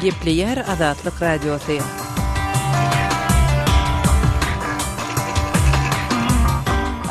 Gepleýär Azatlyk Radiosy.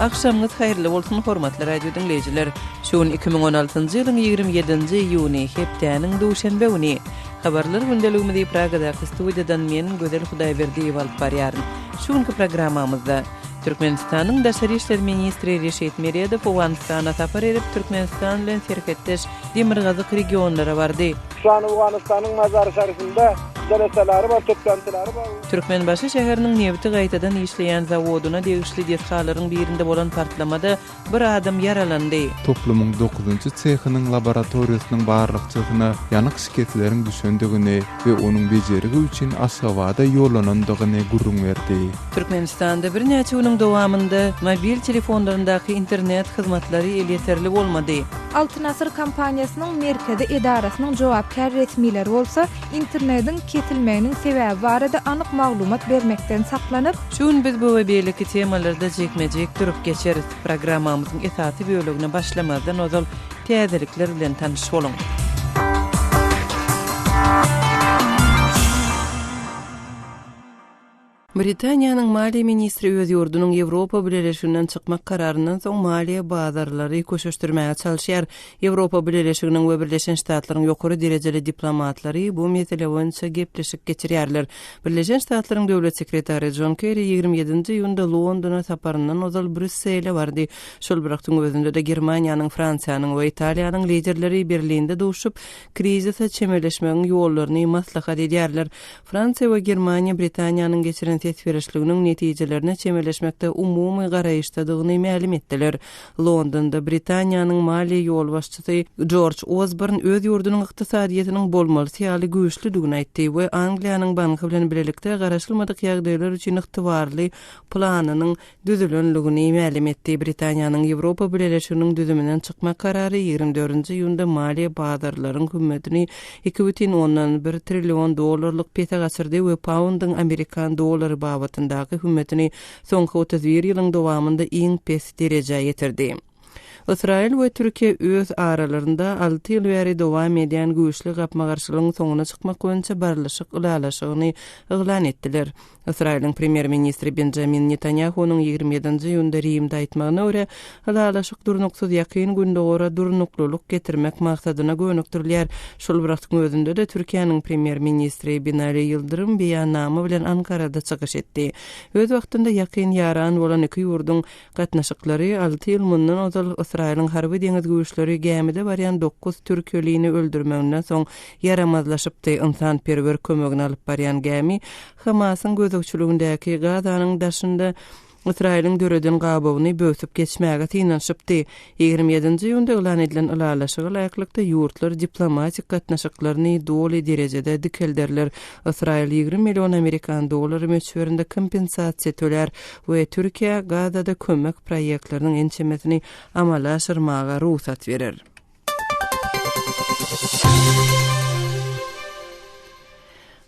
Agşamyňyz haýyrly bolsun, hormatly radio diňleýjiler! Şu gün 2016-njy ýylyň 27-nji iýuny, hepdäniň duşenbe güni. Habarlar gündeligimizi Pragadaky studiýadan men, Gözel Hudaýberdiýewa alyp barýaryn. Şu günki programmamyzda Türkmenistanyň daşary işler ministri Reşit Meredow Owganystana sapar edip, Türkmenistan bilen serhetdeş demirgazyk regionlara bardy. Şu an Owganystanyň Mazar-Şarifinde jeleseleri bar, töplantylary bar. Türkmenbaşy şäheriniň nebiti gaýtadan işleýän zawodyna degişli desgalaryň birinde bolan partlamada Bir adam ýaralandy. Toplumyň dokuzynjy sehynyň laboratoriýasynyň barlagçysyna ýanyk şikesleriň düşendigini we onuň bejergi üçin Aşgabada ýollanandygyny gürrüň berdi. Türkmenistanda birnäçe günüň dowamynda mobil telefonlaryndaky internet hyzmatlary elýeterli bolmady. Altyn Asyr kompaniýasynyň merkezi edarasynyň jogapkär resmileri bolsa, internediň kesilmeginiň sebäbi barada anyk maglumat bermekden saklanyp, Şu gün biz bu we beýleki temalarda jikme-jik durup geçeris. Programmamyzyň esasy bölegine başlamazdan ozal täzelikler bilen tanyş boluň. Britaniýanyň maliýe ministri öz ýurdunyň Ýewropa Bileleşiginden çykmak kararyndan soň maliýe bazarlary köşeşdirmäge çalyşýar. Ýewropa Bileleşiginiň we Birleşen Ştatlaryň ýokary derejeli diplomatlary bu mesele boýunça gepleşik geçirýärler. Birleşen Ştatlaryň Döwlet sekretary Jon Kerri 27-nji iýunda Londona saparyndan ozal Brýussele bardy. Şol bir wagtyň özünde-de Germaniýanyň, Fransiýanyň we Italiýanyň liderleri Berlinde duşup, krizise çemeleşmegiň ýollaryny maslahat edýärler. Fransiýa we Germaniýa Britaniýanyň geçiren ses berişliginiň netijelerine çemeleşmekde umumy garaýyşdadygyny mälim etdiler. Londonda Britaniýanyň maliýe ýolbaşçysy Jorj Osborn öz ýurdunyň ykdysadyýetiniň bolmalysy ýaly güýçlüdigini aýtdy we Angliýanyň banky bilen bilelikde garaşylmadyk ýagdaýlar üçin ygtybarly planynyň düzülenligini mälim etdi. Britaniýanyň Ýewropa Bileleşiginiň düzüminden çykmak karary 24-nji iýunda maliýe bazarlaryň hümmetini 2,1 trillion dollarlyk pese gaçyrdy we paundyň amerikan dollary babatyndaky hümmetini soňky 31 ýylyň dowamynda iň pes derejä ýetirdi. Ysraýyl we Türkiýe öz aralarynda alty ýyl bäri dowam edýän güýçli gapma-garşylygyň soňuna çykmak boýunça barlyşyk ylalaşygyny yglan etdiler. Ysraýylyň premýer-ministri Benjamin Netanýahunyň 27-nji iýunda Rimde aýtmagyna görä, ylalaşyk durnuksyz Ýakyn Gündogara durnuklylyk getirmek maksadyna gönükdirilýär. Şol bir wagtyň özünde-de Türkiýäniň premýer-ministri Binali Ýyldyrym beýannama bilen Ankarada çykyş etdi. Öz wagtynda ýakyn ýaran bolan iki ýurduň gatnaşyklary alty ýyl mundan ozal Ysraýylyň harby-deňiz güýçleri gämide barýan dokuz türkiýelini öldürmeginden soň ýaramazlaşypdy. Ynsanperwer kömegini alyp barýan gämi Hamasyň gözegçiligindäki Gazanyň daşynda Ysraýylyň döreden gabawyny böwsüp geçmäge synanyşypdy. 27-nji iýunda yglan edilen ylalaşyga laýyklykda, ýurtlar diplomatik gatnaşyklaryny doly derejede dikelderler. Ysraýyl 20 million amerikan dollary möçberinde kompensasiýa tölär we Türkiýä Gazada kömek proýektleriniň ençemesini amala aşyrmaga rugsat berer.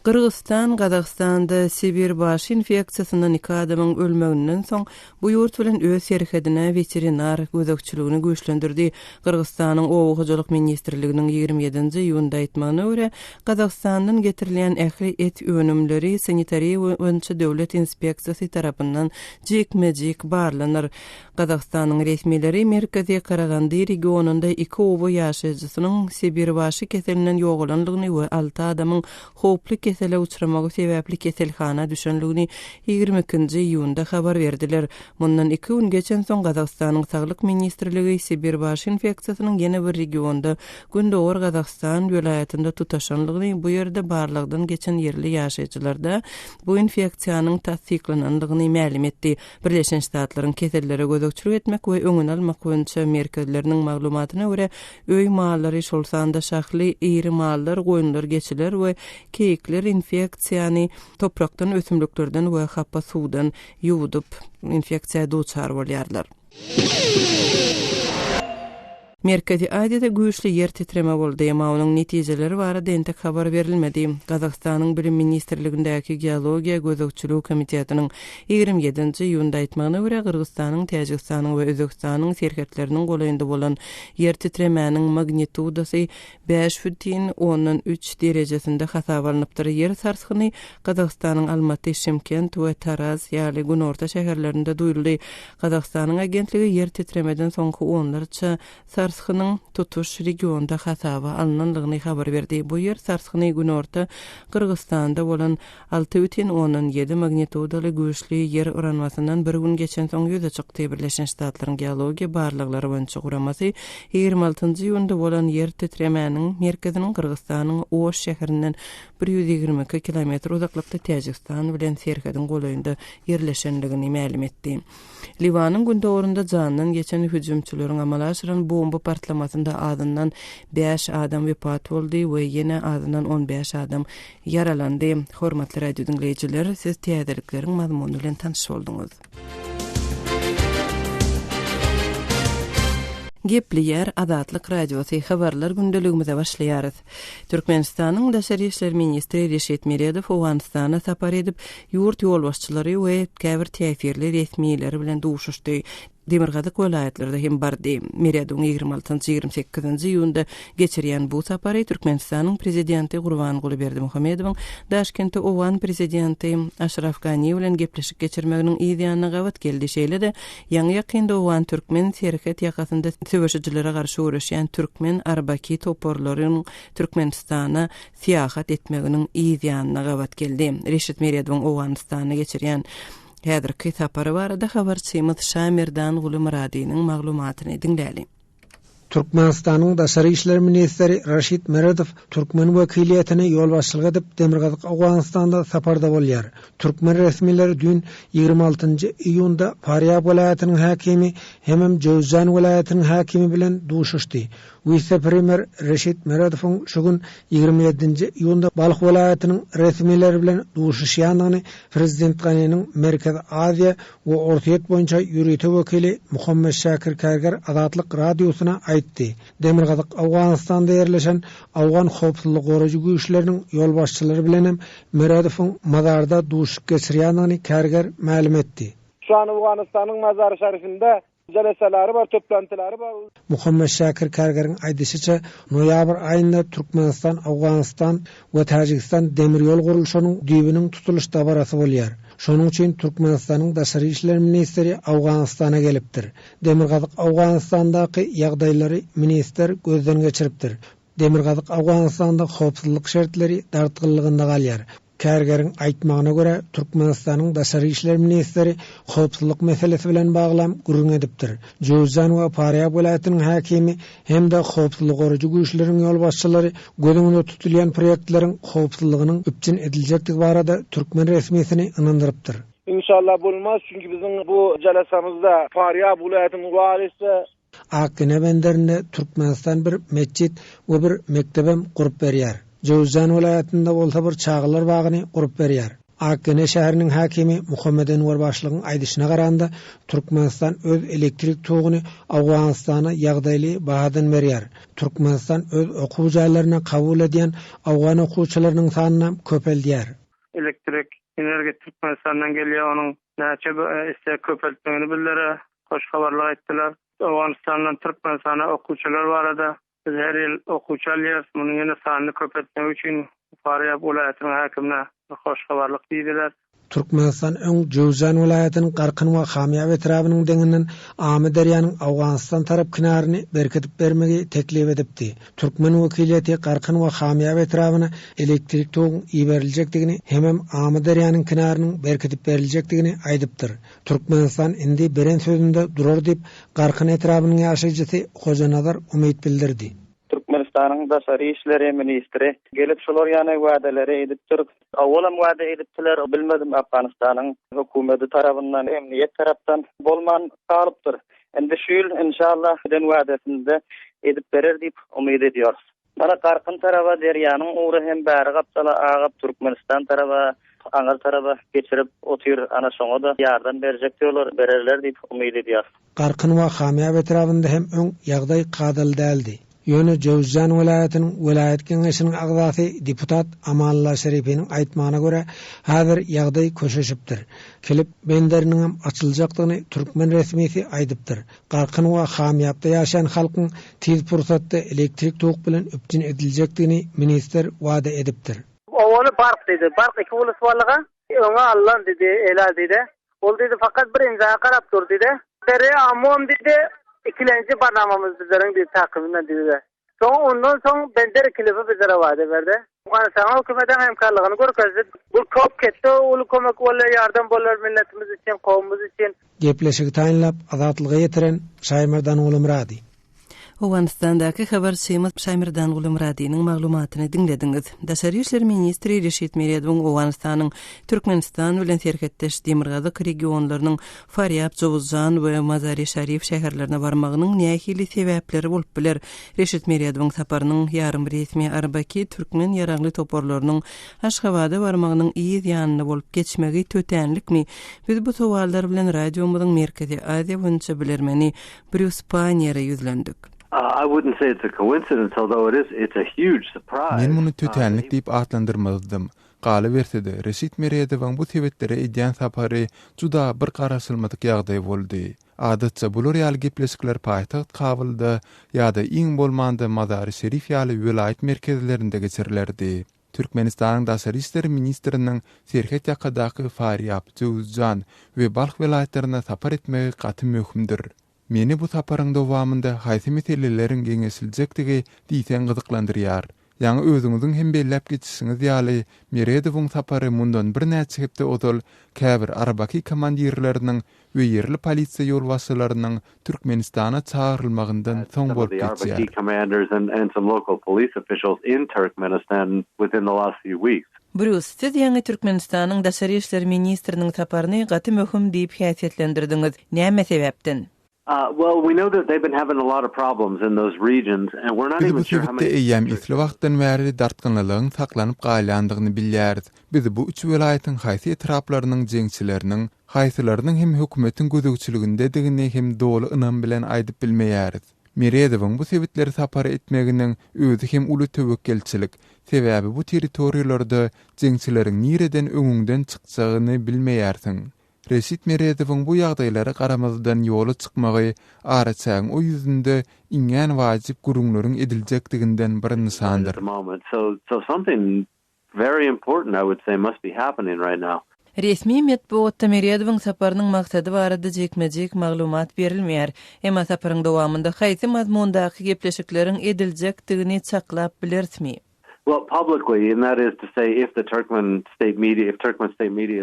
Gyrgyzystan Gazagystanda Sibirbaşy infeksiýasyndan iki adamyň ölmeginden soň, bu ýurt bilen öz serhedine weterinar gözegçiligini güýçlendirdi. Gyrgyzystanyň Oba hojalyk ministrliginiň 27-nji iýunda aýtmagyna görä, Gazagystandan getirilýän ähli et önümleri sanitariýa boýunça döwlet inspeksiýasy tarapyndan jikme-jik barlanar. Gazagystanyň resmileri Merkezi Karagandy regionynda iki oba ýaşaýjysynyň sibirbaşy keselinden ýogalandygyny we alty adamyň howply kesele uçramagy sebäpli keselhana düşendigini 22-nji iýunda habar berdiler. Mundan iki gün geçensoň, Gazagystanyň Saglyk ministrligi sibirbaşy infeksiýasynyň ýene bir regionda, Gündogar Gazagystan welaýatynda tutaşanlygyny, bu ýerde barlagdan geçen ýerli ýaşaýjylarda bu infeksiýanyň tassyklanandygyny mälim etdi. Birleşen Ştatlaryň kesellere gözegçilik etmek we öňüni almak boýunça merkezleriniň maglumatyna görä, öý mallary, şol sanda şahly iri mallar, goýunlar, geçiler we keýikler infeksiýany toprakdan, ösümliklerden we hapa suwdan ýuwudyp, infeksiýa duçar bolýarlar. Merkezi Aziýada güýçli ýer titreme boldy, emma onuň netijeleri barada entek habar berilmedi. Gazagystanyň Bilim ministrligindäki Geologiýa gözegçiligi komitetiniň 27-nji iýunda aýtmagyna görä, Gyrgyzystanyň, Täjigistanyň we Özbegistanyň serhetleriniň golaýynda bolan ýer titremäniň magnitudasy 5,3 derejesinde hasaba alnypdyr. Ýer sarsgyny Gazagystanyň Almaty, Şymkent we Taraz ýaly günorta şäherlerinde duýuldy. Gazagystanyň agentligi ýer titremeden soňky onlarça sarsgynyň tutuş regionda hasaba alnandygyny habar berdi. Bu ýer sarsgyny günorta Gyrgyzystanda bolan 6,7 magnitudaly güýçli ýer yranmasyndan bir gün geçensoň ýüze çykdy. Birleşen Ştatlaryň Geologiýa barlaglary boýunça guramasy 26-njy iýunda bolan ýer titremäniň merkeziniň Gyrgyzystanyň Oş şäherinden 122 kilometr uzaklykda Täjigistan bilen serhediň golaýynda ýerleşendigini mälim etdi. Liwanyň gündogarynda jandan geçen hüjümçileriň amala aşyran bomba partlamasynda azyndan bäş adam wepat boldy we ýene azyndan 15 adam ýaralandy. Hormatly radio diňleýjiler, siz täzelikleriň mazmuny bilen tanyş bolduňyz. Gepleýär Azatlyk Radiosy, Habarlar gündeligimize başlaýarys. Türkmenistanyň daşary işler ministri Reşit Meredow Owganystana sapar edip, ýurt ýolbaşçylary we käbir täsirli resmileri bilen duşuşdy. Demirgazyk welaýatlarda hem bardy. Meredowyň 26-njy, 28-nji iýunda geçirýän bu sapary Türkmenistanyň Prezidenti Gurbanguly Berdimuhamedowyň Daşkentde owgan Prezidenti Aşraf Gani bilen gepleşik geçirmeginiň yz ýanyna gabat geldi. Şeýle-de, Ýaňy-ýakynda owgan-türkmen serhet ýakasynda söweşijilere garşy göreşýän türkmen arbaki toparlarynyň Türkmenistana syýahat etmeginiň yz ýanyna gabat geldi. Reşit Meredowyň Owganystanda geçirýän häzirki sapary barada habarçymyz Şamerdanguly Myradynyň maglumatyny diňläliň. Türkmenistanyň daşary işler ministri Raşid Meredow türkmen wekiliýetine ýolbaşçylyk edip, Demirgazyk Owganystanda saparda bolýar. Türkmen resmileri düýn, 26 nji iýunda Farýab welaýatynyň häkimi hemem Jöwüzjan welaýatynyň häkimi bilen duşuşdy. Wise-premýer Reşit Meredowyň şu gün, 27 nji iýunda Balh welaýatynyň resmileri bilen duşuşýandygyny prezident Ganiniň Merkezi Aziýa we Orsýet boýunça ýörite wekili Muhammet Şakir Kärger Azatlyk Radiosyna aýtdy. Demirgazyk Owganystanda ýerleşen owgan howpsuzlyk goraýjy güýçleriniň ýolbaşçylary bilenem Meredowyň Mazarda duşuşyk geçirýändigini Kärger mälim etdi. Şu an Owganystanyň Mazary-Şarifinde Jeleselari bar, töplantylary bar. Muhammet Şakir Kärgeriň aýdyşyça, noýabr aýynda Türkmenistan, Owganystan we Täjigistan demir ýol gurluşygynyň düýbüniň tutulyş dabarasy bolýar. Şonuň üçin Türkmenistanyň daşary işler ministri Owganystana gelipdir. Demirgazyk Owganystandaky ýagdaýlary ministr gözden geçiripdir. Demirgazyk Owganystanda howpsuzlyk şertleri dartgynlygynda galýar. Kärgeriň aýtmagyna görä, Türkmenistanyň daşary işler ministri howpsuzlyk meselesi bilen baglam gürrüň edipdir. Jöwüzjan we Farýab welaýatynyň häkimi hem-de howpsuzlygy goraýjy güýçleriň ýolbaşçylary göz öňünde tutulýan proýektleriň howpsuzlygynyň üpjün ediljekdigi barada türkmen resmisini ynandyrypdyr. Inşallah bolmaz, çünki biziň bu jelesamyzda Farýab welaýatynyň walisi Akgene benderinde Türkmenistan bir metjit we bir mekdebem gurup berýär. Jöwüzjan welaýatynda bolsa bir çagalar bagyny gurup berýär. Akgene şäheriniň häkimi Muhammet Enwer başlygyň aýdyşyna garanda, Türkmenistan öz elektrik toguny Owganystana ýagdaýly bahadan berýär. Türkmenistan öz okuw jaýlaryna kabul edýän owgan okuwçylarynyň sanynam köpeldýär. Elektrik energiýa Türkmenistandan gelýär, onuň näçe isleg köpeltmegini bizlere hoş habarlar aýtdylar. Owganystandan Türkmenistana okuwçylar barada biz her ýyl okuwçy alýarys, munuň ýene sanyny köpeltmek üçin Farýab welaýatynyň häkimine bir hoş habarlyk diýdiler. Türkmenistan öň Jöwüzjan welaýatynyň Garkyn we Hamýap etrabynyň deňinden Amyderýanyň Owganystan tarap kinaryny berkidip bermegi teklip edipdi. Türkmen wekiliýeti Garkyn we Hamýap etrabyna elektrik toguň iberiljekdigini hemem Amyderýanyň kinarynyň berkidip beriljekdigini aýdypdyr. Türkmenistan indi beren sözünde durar diýip, Garkyn etrabynyň ýaşaýjysy Hojanazar umyt bildirdi. Türkmenistanyň daşary işleri ministri gelip şular ýaly wadaleri edipdir. Owalam wada edipdiler, bilmedim Afganystanyň hökümeti tarabyndan, emniýet tarapdan bolman galypdyr. Indi şu ýyl inşallah eden wadasynda edip berer diýip umyt edýäris. Mana Garkyn taraba derýanyň ugry hem bäri gapdala agyp Türkmenistan taraba. aňyr taraba geçirip otyr. Ana şoňa-da ýardam berjek diýorlar, bererler diýip umyt edýäs. Garkyn we Hamýap etrabynda hem öň ýagdaý kadaly däldi. Ýöne Jöwüzjan welaýatynyň welaýat geňeşiniň agzasy deputat Amanullah Şerifiniň aýtmagyna görä, häzir ýagdaý köşeşipdir. Kilip benderiniňem açyljakdygyny türkmen resmisi aýdypdyr. Garkyn we Hamýapda ýaşaýan halkyň tiz pursatda elektrik tok bilen üpjün ediljekdigini ministr wada edipdir. Owaly bark diýdi. Bark iki ulus barlyga öňe allan diýdi, elal diýdi. Ol diýdi fakat bir imzaya garap dur diýdi. Beri amom diýdi, ikilenji barnamamyz bizleriň diýdi takybyndan diýdi. Soň ondan soň Bender ikilifi bizlere wada berdi. Owganystanyň hökümetiň hemkarlygyny görkezdi. Bu kop ketde uly kömek bolar, ýardam bolar milletimiz üçin, kowumyz üçin. Gepleşigi taýynlap, Azatlyga ýetiren Şaýmerdan Gulumyrady. Owganystandaky habarçymyz Şaýmerdan Gulumyradynyň maglumatyny diňlediňiz. Daşary işler ministri Reşit Meredowyň Owganystanyň Türkmenistan bilen serhetdeş demirgazyk regionlarynyň Farýab, Jowuzjan we Mazari-Şarif şäherlerine barmagynyň nähili sebäpleri bolup biler? Reşit Meredowyň saparynyň ýarym resmi Arbaki türkmen ýaragly toparlarynyň Aşgabada barmagynyň yz ýanynda bolup geçmegi tötänlikmi? Biz bu sowallar bilen radiomyzyň Merkezi Aziýa boýunça bilermeni Brýus Panniýere ýüzlendik. Men muny tötänlik diýip atlandyrmazdym. Galyberse-de, Reşit Meredowyň bu sebitlere edýän sapary juda bir garaşylmadyk ýagdaý boldy. Adatça, bular ýaly gepleşikler paýtagt Kabulda ýa-da iň bolmanda Mazary-Şerif ýaly welaýat merkezlerinde geçirilerdi. Türkmenistanyň daşary işler ministriniň serhet ýakadaky Farýab, Jöwüzjan we Balh welaýatlaryna sapar etmegi gaty möhümdir. Meni bu saparyň dowamynda haýsy meseleleriň geňeşiljekdigi diýseň gyzyklandyrýar. Ýaňy özüňiziň hem belläp geçişiňiz ýaly, Meredowyň sapary mundan birnäçe hepde ozal käbir Arabaki komandirleriniň we ýerli polisiýa ýolbaşçylarynyň Türkmenistana çagyrylmagyndan soň bolup geçýär. Brýus, siz ýaňy Türkmenistanyň daşary işler ministriniň saparyny gaty möhüm diýip häsiýetlendirdiňiz. Näme sebäpden? Biz bu sebitde eýýäm esli wagtdan bäri dartgynlylygyň saklanyp galýandygyny bilýäris. Biz bu üç welaýatyň haýsy etraplarynyň jeňçileriniň, haýsylarynyň hem hökümetiň gözegçiligindedigini hem doly ynam bilen aýdyp bilmeýäris. Meredowyň bu sebitlere sapar etmeginiň özi hem uly töwekgelçilik, sebäbi bu territoriýalarda jeňçileriň nireden öňüňden çykjagyny bilmeýärsiň. Reşit Meredowyň bu ýagdaýlara garamazdan ýola çykmagy araçägiň o ýüzünde iňňän wajyp gürrüňleriň ediljekdiginden bir nyşandyr. Resmi metbugatda Meredowyň saparynyň maksady barada jikme-jik maglumat berilmeýär. Emma saparyň dowamynda haýsy mazmundaky gepleşikleriň ediljekdigini çaklap bilerismi?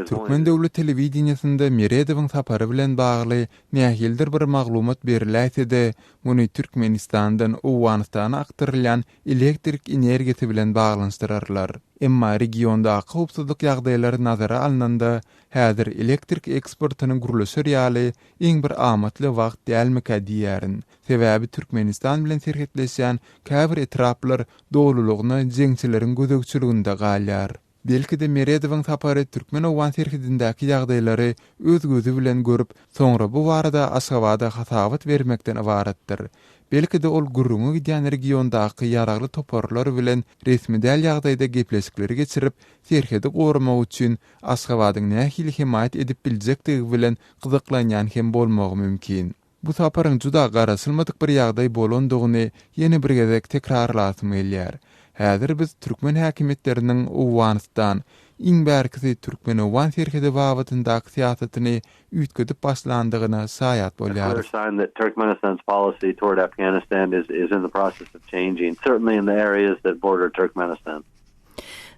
Türkmen döwlet telewideniýesinde Meredowyň sapary bilen bagly nähilidir bir maglumat beriläýse-de, muny Türkmenistandan Owganystana akdyrylýan elektrik energiýasy bilen baglanyşdyrarlar. Emma regiondaky howpsuzlyk ýagdaýlary nazara alnanda, häzir elektrik eksportyny gürleşer ýaly iň bir amatly wagt dälmikä diýýärin. Sebäbi Türkmenistan bilen serhetleşýän käbir etraplar dolulygyna jeňçileriň gözegçiliginde galýar. Belki-de Meredowyň sapary türkmen-owgan serhedindäki ýagdaýlary öz gözi bilen görüp, soňra bu barada Aşgabada hasabat bermekden ybaratdyr. Belki-de ol gürrüňi gidýän regiondaky ýaragly toparlar bilen resmi däl ýagdaýda gepleşikleri geçirip, serhedi goramak üçin Aşgabadyň nähili hemaýat edip biljekdigi bilen gyzyklanýan hem bolmagy mümkin. Bu saparyň juda garaşylmadyk bir ýagdaý bolandygyny ýene bir gezek tekrarlasym gelýär. Häzir biz türkmen häkimiýetleriniň Owganystan, iň bärkisi türkmen-owgan serhedi babatyndaky syýasatyny üýtgedip başlandygyna şaýat bolýarys.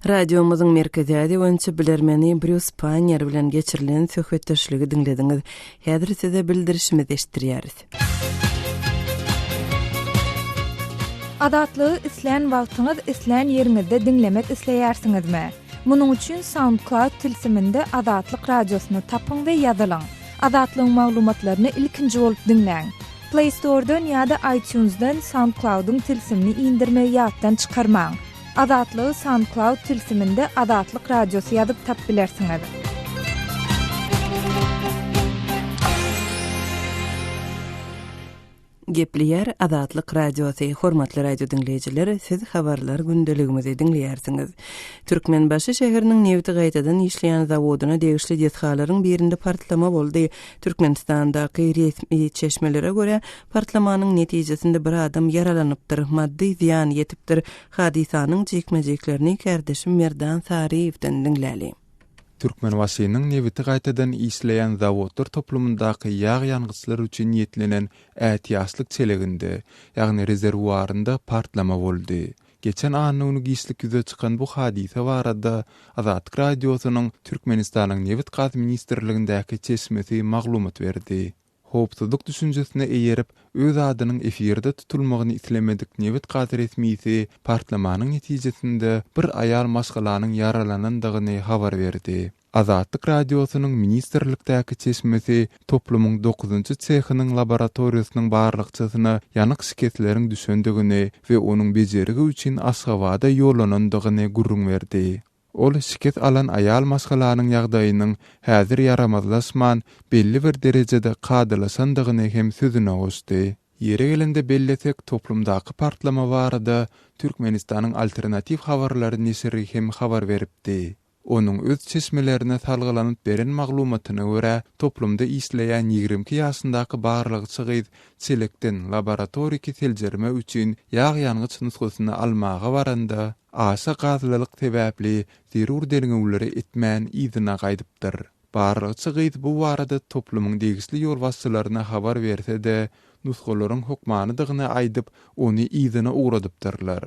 Radiomyzyň Merkezi Aziýa boýunça bilermeni Brýus Panniýer bilen geçirilen söhbetdeşligi diňlediňiz. Häzir size bildirişimizi eşitdirýäris. Azatlygy islän wagtyňyz, islän ýeriňizde diňlemek isleýärsiňizmi? Munuň üçin SoundCloud tilsiminde Azatlyk Radiosyny tapyň we ýazylyň. Azatlygyň maglumatlaryny ilkinji bolup diňläň. Play Store-dan ýa-da iTunes-dan SoundCloud-yň tilsimini indirmegi ýatdan çykarmaň. Azatlygy SoundCloud tilsiminde Azatlyk Radiosy ýazyp tap bilersiňiz. Gepleýär Azatlyk Radiosy, Hormatly radio diňleýjiler, siz habarlar gündeligimizi diňleýärsiňiz. Türkmenbaşy şäheriniň nebiti gaýtadan işleýän zawodyna degişli desgalaryň birinde partlama boldy. Türkmenistandaky resmi çeşmelere görä, partlamanyň netijesinde bir adam ýaralanypdyr, maddy zyýan ýetipdir. Hadysanyň jikme-jiklerini kärdeşim Merdan Saryýewden diňläli. Türkmenbaşynyň nebiti gaýtadan işleýän zawodlar toplumyndaky ýag ýangyçlar üçin niýetlenen ätiýaçlyk çeleginde, ýagny rezerwuarynda partlama boldy. Geçen anna güni giçlik ýüze çykan bu hadysa barada Azatlyk Radiosynyň Türkmenistanyň Nebit-gaz ministrligindäki çeşmesi maglumat berdi. Howpsuzlyk düşünjesine eýerip, öz adynyň efirde tutulmagyny islemedik nebit-gaz resmisi partlamanyň netijesinde bir aýal maşgalanyň ýaralanandygyny habar berdi. Azatlyk Radiosynyň ministrlikdäki çeşmesi toplumyň dokuzynjy sehynyň laboratoriýasynyň barlagçysyna ýanyk şikesleriň düşendigini we onuň bejergi üçin Aşgabada ýollanandygyny gürrüň berdi. Ol şikes alan aýal maşgalanyň ýagdaýynyň häzir ýaramazlaşman, belli bir derejede kadalaşandygyny hem sözüne goşdy. Ýeri gelende bellesek, toplumdaky partlama barada Türkmenistanyň Alternatiw habarlary neşiri hem habar beripdi. Onuň öz çeşmelerine salgylanyp beren maglumatyna görä, toplumda işleýän 22 ýaşyndaky barlagçy gyz çelekden laboratoriki seljerme üçin ýag-ýangyç nusgasyny almaga baranda, Aşa gazlylyk sebäpli zerur derňewleri etmän yzyna gaýdypdyr. Barlagçy gyz bu barada toplumyň degişli ýolbaşçylaryna habar berse-de, nusgalaryň hökmanydygyny aýdyp, ony yzyna ugradypdyrlar.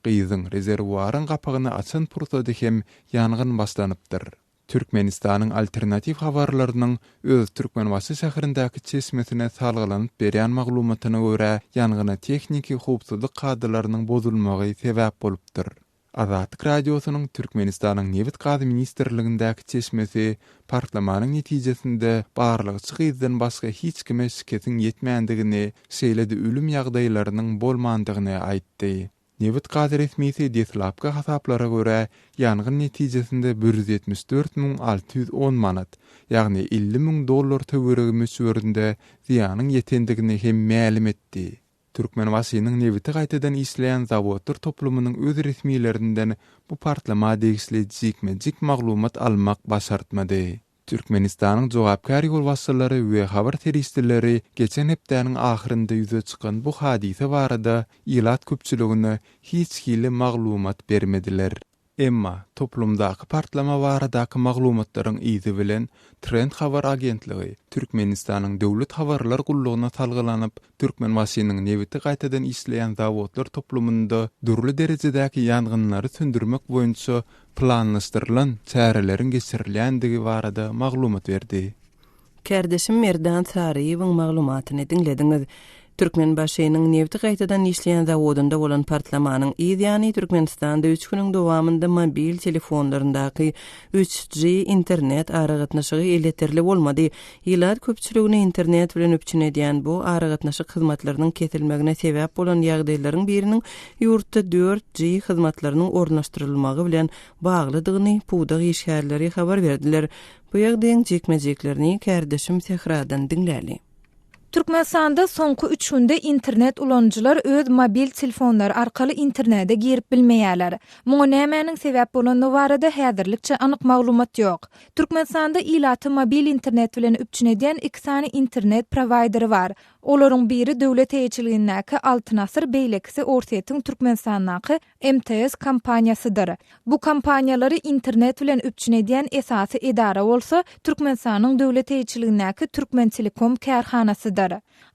Gyzyň rezerwuaryň gapagyny açan pursady hem ýangyn başlanypdyr. Türkmenistanyň Alternatiw habarlarynyň öz Türkmenbaşy şäherindäki çeşmesine salgylanyp berýän maglumatyna görä, ýangyna tehniki howpsuzlyk kadalarynyň bozulmagy sebäp bolupdyr. Azatlyk Radiosynyň Türkmenistanyň Nebit-gaz ministrligindäki çeşmesi partlamanyň netijesinde barlagçy gyzdan başga hiç kime şikesiň ýetmändigini, şeýle-de ölüm ýagdaýlarynyň bolmandygyny aýtdy. Nebit-gaz resmisi deslapky hasaplara görä, ýangyn netijesinde 174 610 manat, ýagny 50 müň dollar töweregi möçberinde zyýanyň ýetendigini hem mälim etdi. Türkmenbaşynyň nebiti gaýtadan işleýän zawodlar toplumynyň öz resmilerinden bu partlama degişli jikme-jik maglumat almak başartmady. Türkmenistanyň jogapkär ýolbaşçylary we habar serişdeleri geçen hepdäniň ahyrynda ýüze çykan bu hadysa barada ilat köpçüligine hiç hili maglumat bermediler. Emma, toplumdaky partlama baradaky maglumatlaryň yzy bilen Trend habar agentligi Türkmenistanyň Döwlet habarlar gullugyna salgylanyp, Türkmenbaşynyň nebiti gaýtadan işleýän zawodlar toplumynda dürli derejedäki ýangynlary söndürmek boýunça planlaşdyrylan çäreleriň geçirilýändigi barada maglumat berdi. Kärdeşim Merdan Saryýewiň maglumatyny diňlediňiz. Türkmenbaşynyň nebti gaýtadan işleýän zawodynda bolan partlamanyň yz ýany Türkmenistanda üç günüň dowamynda mobil telefonlaryndaky üç G internet aragatnaşygy elýeterli bolmady. Ilat köpçüligini internet bilen üpjün edýän bu aragatnaşyk hyzmatlarynyň kesilmegine sebäp bolan ýagdaýlaryň biriniň ýurtda dört G hyzmatlarynyň ornaşdyrylmagy bilen baglydygyny pudak işgärleri habar berdiler. Bu ýagdaýyň jikme-jiklerini kärdeşim Sähradan diňläli. Türkmenistanda soňky üç günde internet ulanyjylar öz mobil telefonlary arkaly internede girip bilmeýärler. Muňa nämäniň sebäp bolandygy barada häzirlikçe anyk maglumat ýok. Türkmenistanda ilaty mobil internet bilen üpjün edýän iki sany internet prowaýderi bar. Olaryň biri döwlet eýeçiligindäki Altyn Asyr, beýlekisi Orsýetiň Türkmenistandaky MTS kompaniýasydyr. Bu kompaniýalary internet bilen üpjün edýän esasy edara bolsa, Türkmenistanyň döwlet eýeçiligindäki Türkmentelekom kärhanasydyr.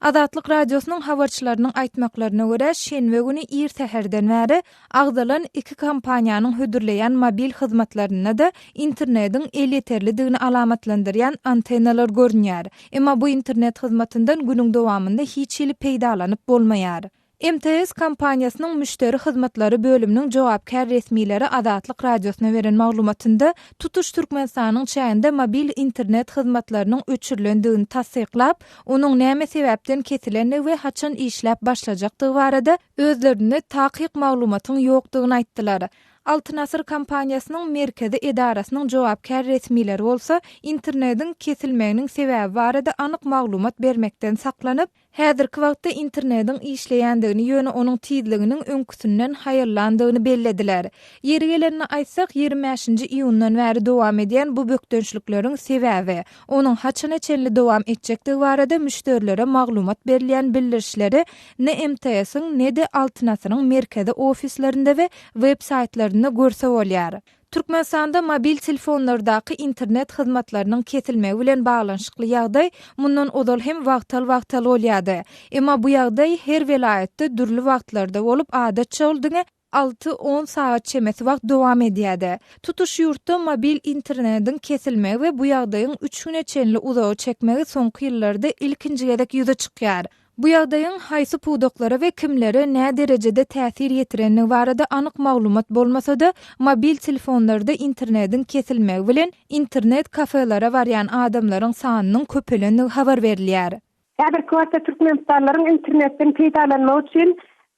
Azatlyk Radiosynyň habarçylarynyň aýtmaklaryna görä, şenbe güni ir säherden bäri agzalan iki kompaniýanyň hödürleýän mobil hyzmatlarynda-da internediň elýeterlidigini alamatlandyrýan antennalar görünýär. Emma bu internet hyzmatyndan günüň dowamynda hiç hili peýdalanyp bolmaýar. MTS kompaniýasynyň müşderi hyzmatlary bölüminiň jogapkär resmileri Azatlyk Radiosyna beren maglumatynda, tutuş Türkmenistanyň çäginde mobil internet hyzmatlarynyň öçürilendigini tassyklap, onuň näme sebäpden kesilendigi we haçan işläp başlajakdygy barada özlerinde takyk maglumatyň ýokdugyny aýtdylar. Altyn Asyr kompaniýasynyň merkezi edarasynyň jogapkär resmileri bolsa, internediň kesilmeginiň sebäbi barada anyk maglumat bermekden saklanyp, Häzirki wagtda internediň işleýändigini, ýöne onuň tizliginiň öňküsinden haýallandygyny bellediler. Ýeri gelende aýtsak, 25 nji iýundan bäri dowam edýän bu bökdençlikleriň sebäbi, onuň haçana çenli dowam etjekdigi barada müşderilere maglumat berilýän bildirişleri ne MTS-iň, ne-de Altyn Asyryň merkezi ofislerinde we web saýtlarynda görse bolýar. Türkmenistanda mobil telefonlardaky internet hyzmatlarynyň kesilmegi bilen baglanyşykly ýagdaý mundan ozal hem wagtal-wagtal bolýardy. Emma bu ýagdaý her welaýatda dürli wagtlarda bolup, adatça ol diňe alty-on sagat çemesi wagt dowam edýärdi. Tutuş ýurtda mobil internediň kesilmegi we bu ýagdaýyň üç güne çenli uzaga çekmegi soňky ýyllarda ilkinji gezek ýüze çykýar. Bu ýagdaýyň haýsy pudaklara we kimlere näderejede täsir ýetirenligi barada anyk maglumat bolmasa-da, mobil telefonlarda internediň kesilmegi bilen internet kafelere barýan adamlaryň sanynyň köpelenligi habar berilýär. Häzirki wagtda türkmenistanlylaryň internetden peýdalanmagy üçin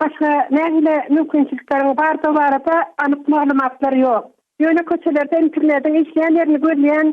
başga nähili mümkinçilikleriň bardygy barada anyk maglumatlar ýok. Ýöne köçelerde internediň işleýän ýerini gözleýän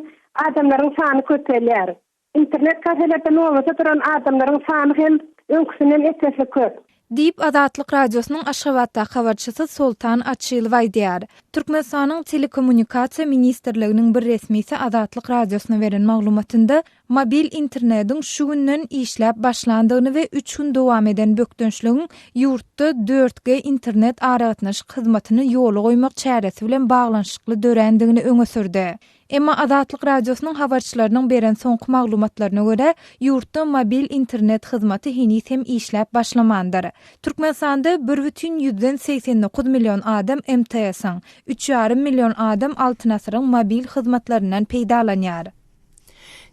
adamlaryň sany köpelýär. Internet kafelerde nobata duran adamlaryň sany hem öňküsinden ep-esli köp. Diýip, Azatlyk Radiosynyň Aşgabatdaky habarçysy Soltan Açylow aýdýar. Türkmenistanyň Telekommunikasiýa ministrliginiň bir resmisi Azatlyk Radiosyna beren maglumatynda, mobil internediň şu günden işläp başlandygyny we üç gün dowam eden bökdençligiň ýurtda 4G internet aragatnaşyk hyzmatyny ýola goýmak çäresi bilen baglanyşykly dörändigini öňe sürdi. Emma Azatlyk Radiosynyň habarçylarynyň beren soňky maglumatlaryna görä, ýurtda mobil internet hyzmaty heniz hem işläp başlamandyr. Türkmenistanda bir bütin ýüzden 89 million adam MTS-iň, üç ýarym million adam Altyn asyryň mobil hyzmatlaryndan peýdalanýar.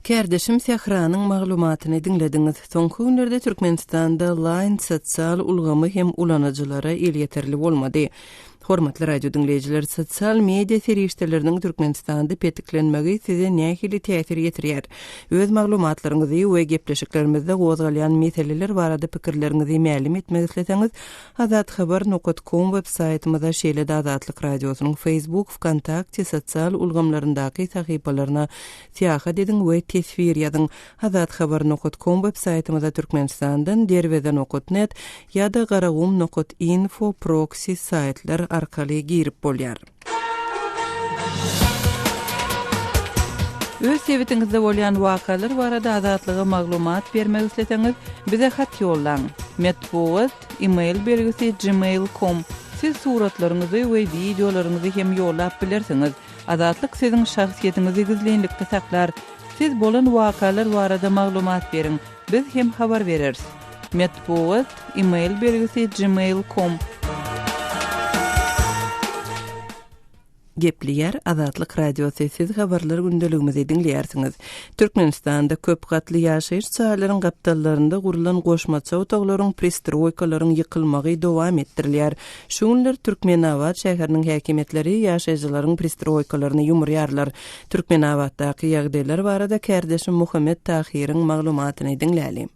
Kärdeşim Sähranyň maglumatyny diňlediňiz. Soňky günlerde Türkmenistanda Line sosial ulgamy hem ulanyjylara elýeterli bolmady. Hormatly radio diňleýjiler, sosial media serişdeleriniň Türkmenistanda petiklenmegi size nähili täsir ýetirýär? Öz maglumatlaryňyzy we gepleşiklerimizde gozgalýan meseleler barada pikirleriňizi mälim etmek isleseňiz, azathabar nokat kom web saýtymyza şeýle-de Azatlyk Radiosynyň Facebook, Wkontakte sosial ulgamlaryndaky sahypalaryna syýahat ediň we teswir ýazyň. Azathabar nokat kom web saýtymyza Türkmenistandan Derweze nokat net ýa-da Garagum nokat info proksi saýtlar arkaly girip bolýar. Öz sebitiňizde bolýan wakalar barada Azatlyga maglumat bermek isleseňiz, bize hat ýollaň. Metbugat, e-mail belgisi gmail com. Siz suratlaryňyzy we wideolaryňyzy hem ýollap bilersiňiz. Azatlyk siziň şahsyýetiňizi gizlinlikde saklar. Siz bolan wakalar barada maglumat beriň, biz hem habar bereris. Metbugat, e-mail belgisi gmail com. Gepleýär Azatlyk Radiosy, siz habarlar gündeligimizi diňleýärsiňiz. Türkmenistanda köp gatly ýaşaýyş jaýlaryň gapdallarynda gurlan goşmaça otaglaryň, pristroýkalaryň ýykylmagy dowam etdirilýär. Şu günler Türkmenabat şäheriniň häkimiýetleri ýaşaýjylaryň pristroýkalaryny ýumurýarlar. Türkmenabatdaky ýagdaýlar barada kärdeşim Muhammet Tahyryň maglumatyny diňläli.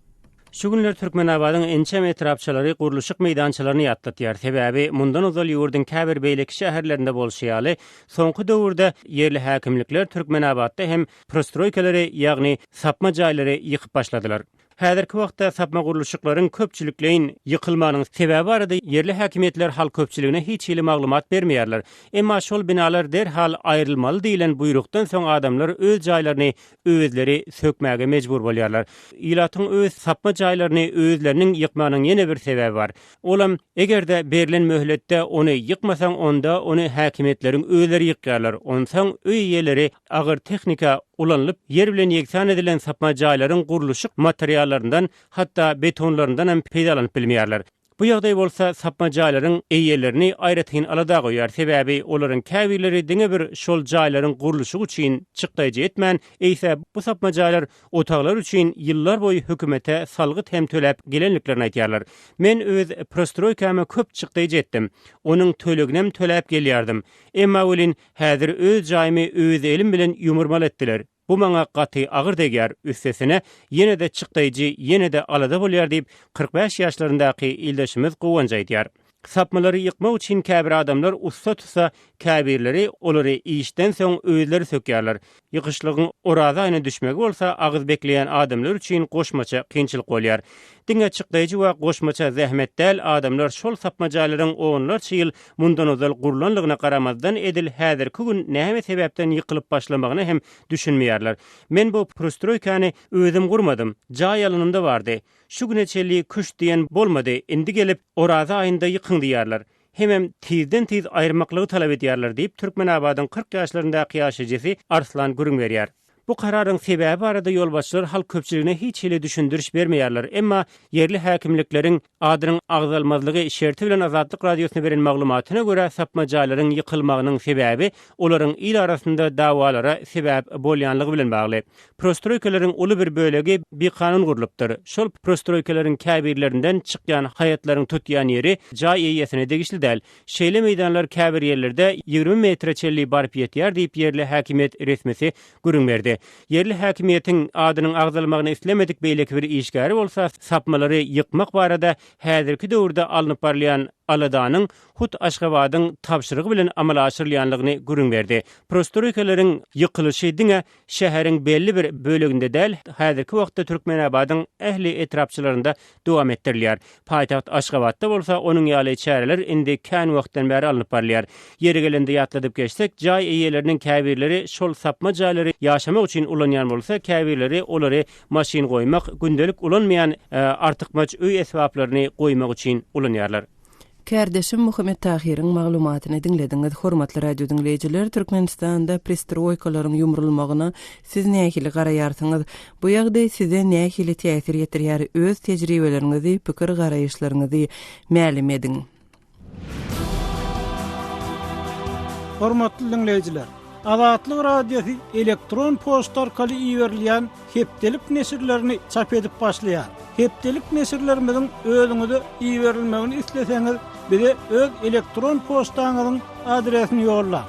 Şu günler Türkmenabadyň ençeme etrapçalary gurluşyk meýdançalaryny ýatlatýar. Sebäbi mundan ozal ýurduň käbir beýleki şäherlerinde bolşy ýaly, soňky döwürde ýerli häkimlikler Türkmenabatda hem prostroýkalary, ýagny sapma jaýlary ýykyp başladylar. Häzirki wagtda sapma gurluşyklaryň köpçülikleýin ýykylmagynyň sebäbi barada ýerli häkimiýetler halk köpçüligine hiç hili maglumat bermeýärler. Emma şol binalar derhal aýrylmaly diýlen buýrukdan soň adamlar öz jaýlaryny özleri sökmäge mejbur bolýarlar. Ilatyň öz sapma jaýlaryny özleriniň ýykmagynyň ýene bir sebäbi bar. Olam, eger-de berlen möhletde ony ýykmasaň, onda ony häkimiýetleriň özleri ýykýarlar. Onsoň öý eýeleri agyr tehnika ulanylyp, ýer bilen ýegsan edilen sapma jaýlaryň gurluşyk materiallaryndan, hatda betonlaryndanam peýdalanyp bilmeýärler. Bu ýagdaý bolsa sapma jaýlaryň eýelerini aýratyn alada goýýar, sebäbi olaryň käbirleri diňe bir şol jaýlaryň gurluşygy üçin çykdaýjy etmän, eýse bu sapma jaýlar otaglar üçin ýyllarboýy hökümete salgyt hem töläp gelenliklerini aýdýarlar. Men öz prostroýkama köp çykdaýjy etdim. Onuň töleginem töläp gelýärdim. Emma welin, häzir öz jaýymy öz elim bilen ýumurmaly etdiler. Bu maňa gaty agyr degýär, üstesine, ýene-de çykdaýjy, ýene-de alada bolýar diýip, 45 ýaşlaryndaky ildeşimiz Guwanç aýdýar. Sapmalary ýykmak üçin käbir adamlar ussa tutsa, käbirleri olary işden soň özleri sökýärler. Ýykyşlygyň Oraza aýyna düşmegi bolsa agyz bekleýän adamlar üçin goşmaça kynçylyk bolýar. Diňe çykdaýjy we goşmaça zähmet däl, adamlar şol sapma jaýlaryň onlarça ýyl mundan ozal gurlanlygyna garamazdan edil häzirki gün näme sebäpden ýykylyp başlamagyna hem düşünmeýärler. Men bu prostroýkany özüm gurmadym. Jaý alanymda bardy. Şu güne çenli küşt diýen bolmady, indi gelip Oraza aýynda ýykyň diýýärler. Hemem tizden-tiz aýyrmaklygy talap edýärler diýip, Türkmenabadyň 40 ýaşlaryndaky ýaşaýjysy Arslan gürrüň berýär. Bu kararyň sebäbi barada ýolbaşçylar halk köpçüligine hiç hili düşündiriş bermeýärler. Emma ýerli häkimlikleriň adynyň agzalmazlygy şerti bilen Azatlyk Radiosyna beren maglumatyna görä, sapma jaýlaryň ýykylmagynyň sebäbi olaryň il arasynda dawalara sebäp bolýanlygy bilen bagly. Prostroýkalaryň uly bir bölegi bikanun gurlupdyr. Şol prostroýkalaryň käbirlerinden çykýan haýatlaryň tutýan ýeri jaý eýesine degişli däl. Şeýle meýdanlar käbir ýerlerde 20 metre çenli baryp ýetýär diýip, ýerli häkimiýet resmisi gürrüň berdi. Ýerli häkimiýetiň adynyň agzalmagyny islemedik beýleki bir işgäri bolsa sapmalary ýykmak barada häzirki döwürde alnyp barylýan aladanyň hut Aşgabadyň tabşyrygy bilen amala aşyrylýanlygyny gürrüň berdi. Prostroýkalaryň ýykylyşy diňe şäheriň belli bir böleginde däl, häzirki wagtda Türkmenabadyň ähli etrapçalarynda dowam etdirilýär. Paýtagt Aşgabatda bolsa onuň ýaly çäreler indi kän wagtdan bäri alnyp barylýar. Ýeri gelende ýatladyp geçsek, jaý eýeleriniň käbirleri şol sapma jaýlary ýaşamak üçin ulanýan bolsa, käbirleri olary maşyn goýmak, gündelik ulanmaýan artykmaç öý esbaplaryny goýmak üçin ulanýarlar. Kärdeşim Muhammet Tahyryň maglumatyny diňlediňiz. Hormatly radio diňleýjiler, Türkmenistanda pristroýkalaryň ýumrulmagyna siz nähili garaýarsyňyz? Bu ýagdaý size nähili täsir ýetirýär? Öz tejribeleriňizi, pikir-garaýyşlaryňyzy mälim ediň. Hormatly diňleýjiler! Azatlyk Radiosy elektron poçta arkaly iberilýän hepdelik neşirlerini çap edip başlaýar. Hepdelik neşirlerimiziň özüňize iberilmegini isleseňiz, bize öz elektron poçtaňyzyň adresini ýollaň.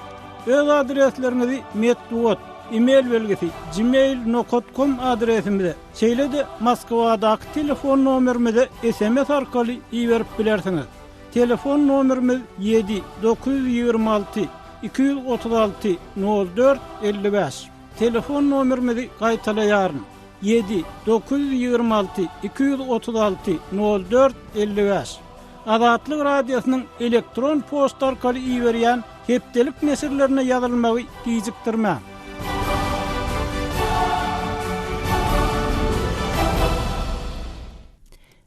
Öz adresleriňizi metbugat, e-mail belgisi, gmail nokat kom adresimize, şeýle-de Moskwadaky telefon nomerimize sms arkaly iberip bilersiňiz. Telefon nomerimiz ýedi, 926 236 04 55. Telefon nomerimizi gaýtalaýaryn, ýedi, 926 236 04 55. Azatlyk Radiosynyň elektron poçta arkaly iberýän hepdelik neşirlerine ýazylmagy gijikdirmäň.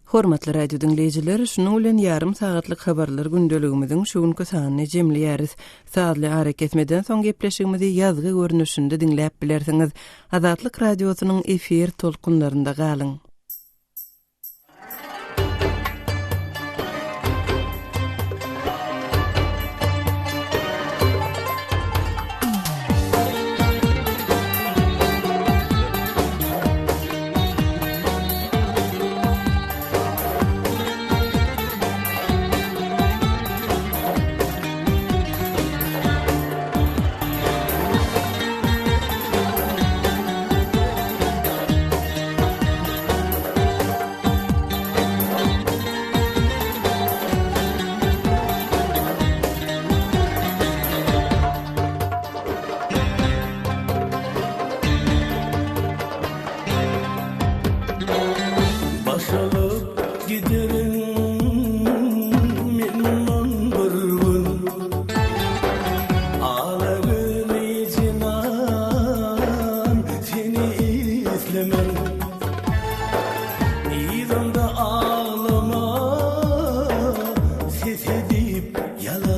Hormatly radio diňleýjiler, şunuň bilen ýarym sagatlyk habarlar gündeligimiziň şu günki sanyny jemleýäris. Sazly arakesmeden soň gepleşigimizi ýazgy görnüşinde diňläp bilersiňiz. Azatlyk Radiosynyň efir tolkunlarynda galyň! Baş alyp giderin men mundan bir gün Ala gözi jenan seni islemen Yzymda aglama ses edip ýalan.